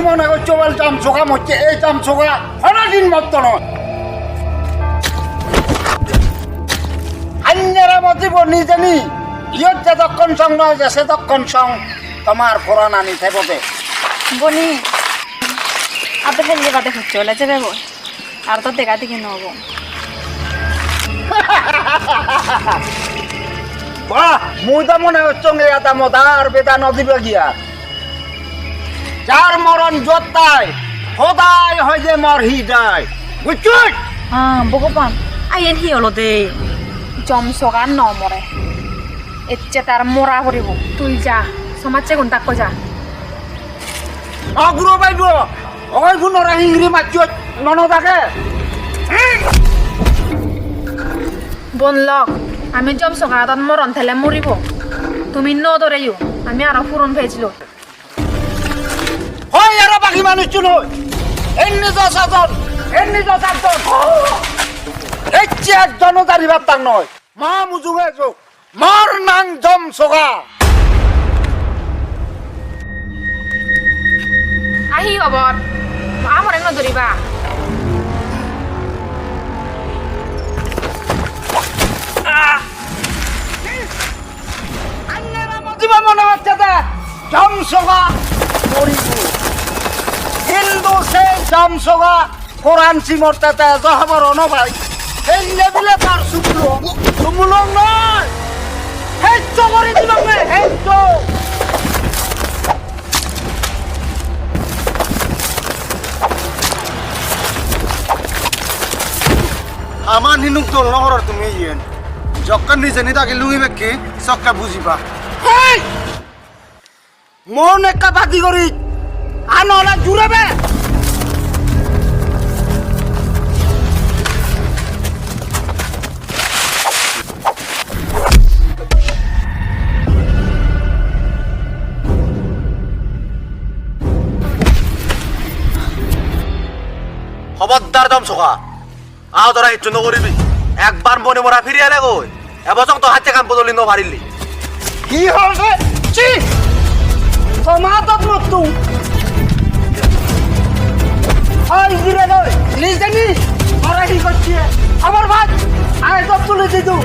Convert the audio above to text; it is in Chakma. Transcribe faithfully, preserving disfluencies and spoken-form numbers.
Mone goccho bol Jamsoga mocche, ei Jamsoga honodin motto noi. Anyere modibo nijeni, iyot jedokkon song noi je sedokkon song tomar poranani thebo de. Boni, ado helle bade hucche ole jebe goi. Ar to dega degi no obo. Bah, mui to mone hocchong ei adamot ar beda no dibe giya. Jar moron jottai, hodai hoide mor hi jai. Bucchut? Ah, Bhogoban, a iyen hi olode? Jamsoga no more. Ecche tar mora poribo. Tui ja, somajjegun dakko ja. Aguro baibo, oi punore hingiri macchot, nono dage. Bon lok, ami Jamsoga adot moron thele moribo. Tumi no doreyo, ami aro puron pej loi. Hoi aro bagi manuchchun hoi. Enni jo sajon, enni jo sajon. Ecche ekjono dari battak noi. Ma mujunge ejo. Mor nang Jamsoga. A hi hobor? Amore no doriba? Annera modiba mone hocche de Jamsoga moribo. Hintu se Jamsoga Koran simor tete ejo hobor ono pai. Helle bile tar sumulong. Sumulong noi. Hejjo gori dibong ne, hejjo. Aman hinuk dol no goror tumi iyen. Jokke nijeni dagi lungi bekki, sokke bujiba. Hei! Mon ekka badi gori, ano ole jurebe. Hoboddar Jamsoga. Aw, tara hissu no goribi. Ekbar mone mora firi ele goi. Ebo song to hacche kam bodoli no parilli. Hi hol re? Chi! Toma adot mottu. Oi, dire goi. Nijeni. Ora hi gocchi? Amar bhai. Ai to tuli didu.